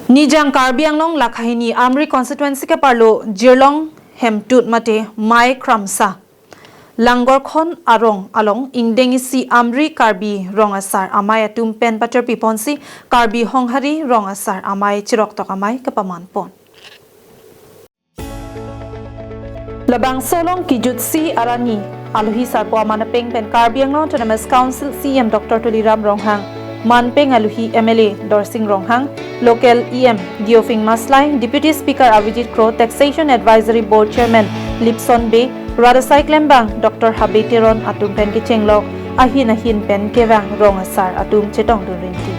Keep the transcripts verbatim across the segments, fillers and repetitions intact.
Nijang Karbi Anglong Lakha hini Amri constituency keparlo Jirlong Hemtut mate Mai Kramsa Langorkhon arong along ingdeng isi Amri Karbi Rong Asar Amei atum pen paterpi ponsi Karbi Honghari Rong Asar Amei chiroktok amei kepaman pon. Labangso along kejutsi arni alohi sarpo amanpeng pen Karbi Anglong Autonomous Council C E M Doctor Tuliram Ronghang, manpeng alohi M L A Dorsing Ronghang, local E M Geoffrey Maslai, Deputy Speaker Avijit Kro, Taxation Advisory Board Chairman Lipson Bey, rat asai klembang Doctor Habe Teron atum pen kechenglok ahin ahin pen kevang rong asar atum chetongdun rinti.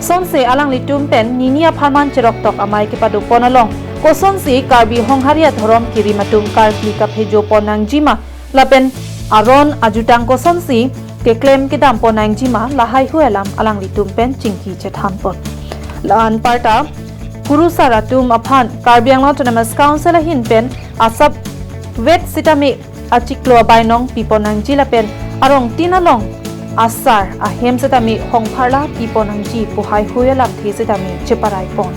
Sonsi alanglitum pen nini apharman chiroktok amei kepado pon along, kosonsi Karbi Honghari adhorom kerim atum karkli kaphejo pon nangjima lapen aron ajutang kosonsi keklem kedam pon nangjima lahai hui alam alanglitum pen chingki chethan pon. La-anparta kurusar atum aphan Karbi Anglong Autonomous Council ahin pen asap vet sitame achiklo abainong pipon nangji lapen arongtin along asar ahem sitame hongpharla pipon nangji pu hai hui alamthe sitame cheparai pon.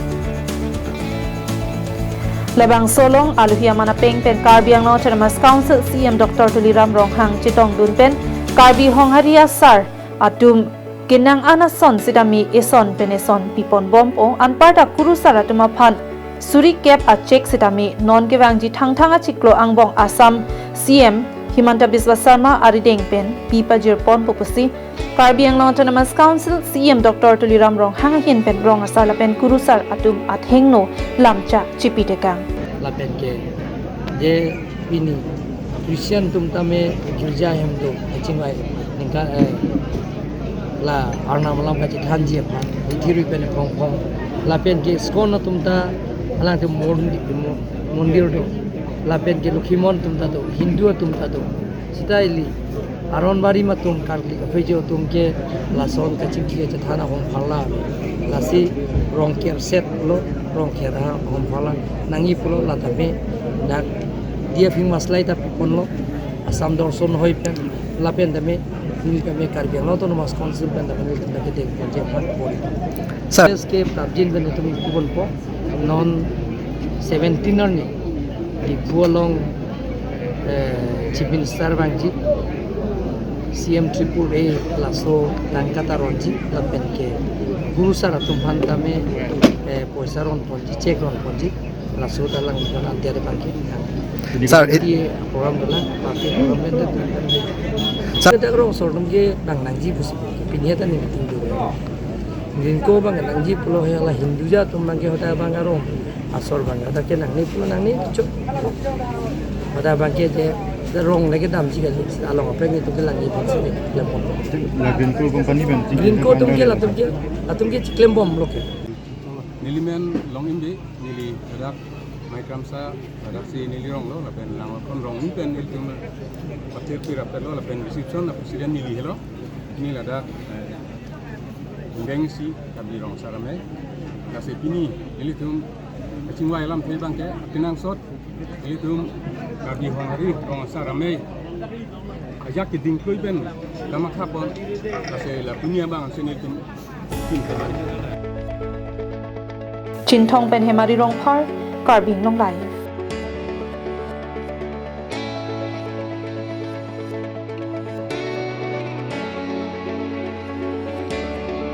Labangso along alohi amanpeng pen Karbi Anglong Autonomous Council C E M Doctor Tuliram Ronghang chetongdun pen Karbi Honghari asar atum kenang an ason sitame eson pen eson pipon bompo, anparta kurusar atum aphan suri kep a cheque sitame non kevangji Thangthang achiklo angbong Assam C E M Himanta Biswa Sarma arideng pen pi pajir ponpo pusi Karbi Anglong Autonomous Council C E M Doctor Tuliram Ronghang ahin pen rong asar lapen kurusar atum athengno lamchak chipitekang. Lapen ke je pini Christian atum tame girja hem do kachingvai ningkan, eh, la arnam alam kachethanji aphan ithiri pen phong phong, lapen ke ISKCON atum ta alangtum mon-, mo-, mondir do, lapen ke Lokhimon atum ta do, Hindu atum ta do, sita ili aron barim atum karkli kaphejo atum ke lason kachingki kachethan ahongpharla, lasi rong kerset lo, rong kera ahongpharla nangji pulo, la tame dak D F Hing Maslai ta piponlo, Assam Dorson hoi pen, lapen tame, neli tame Karbi Anglong Autonomous Council pen tame, neli tame kedeng ponji aphan pori. Sir. S K Prabjin pen itum kuponpo, non seventeen arni Diphu along, eh, Chief Minister vangji, C M Triple A laso tangka ta ronji, lapen ke kurusar atum aphan tame, eh, poisa ron ponji, cheque ron ponji, laso ta alanglitum ante ante abang ke. Sir, it- Party program dolang, party program pen ta. Sir. Dak rong asar atum ke nang nangji pusi, pini ta neli tingdu. Green ko abang nangji pulo he, la Hindu jat atum abang ke hoda abang arong asar abang ta ke nangne pulo nangne cho. Hoda abang ke je, je rong lake damji kali, along apeng itum ke langji pusi le pon. La Green ko company pen, Green ko atum ke, la atum ke, atum ke chiklem bomlo ke. Neli men Long Imbi, neli ladak Mai Kramsa, ladak si neli rong lo, lapen Langorkhon rong pen nelitum patir pirap lo, lapen reception a president neli helo. Neli ladak, eh, ingdeng isi Karbi Rong Asar Amei. Lasi pini nelitum kachingvai alamthe abang ke, akenangsot nelitum Karbi Honghari Rong Asar Amei ajak keding klui pen kamatha pon, lasi la pini abang ansi nelitum Chinthong pen Hemari Rongphar, Karbi Anglong Live.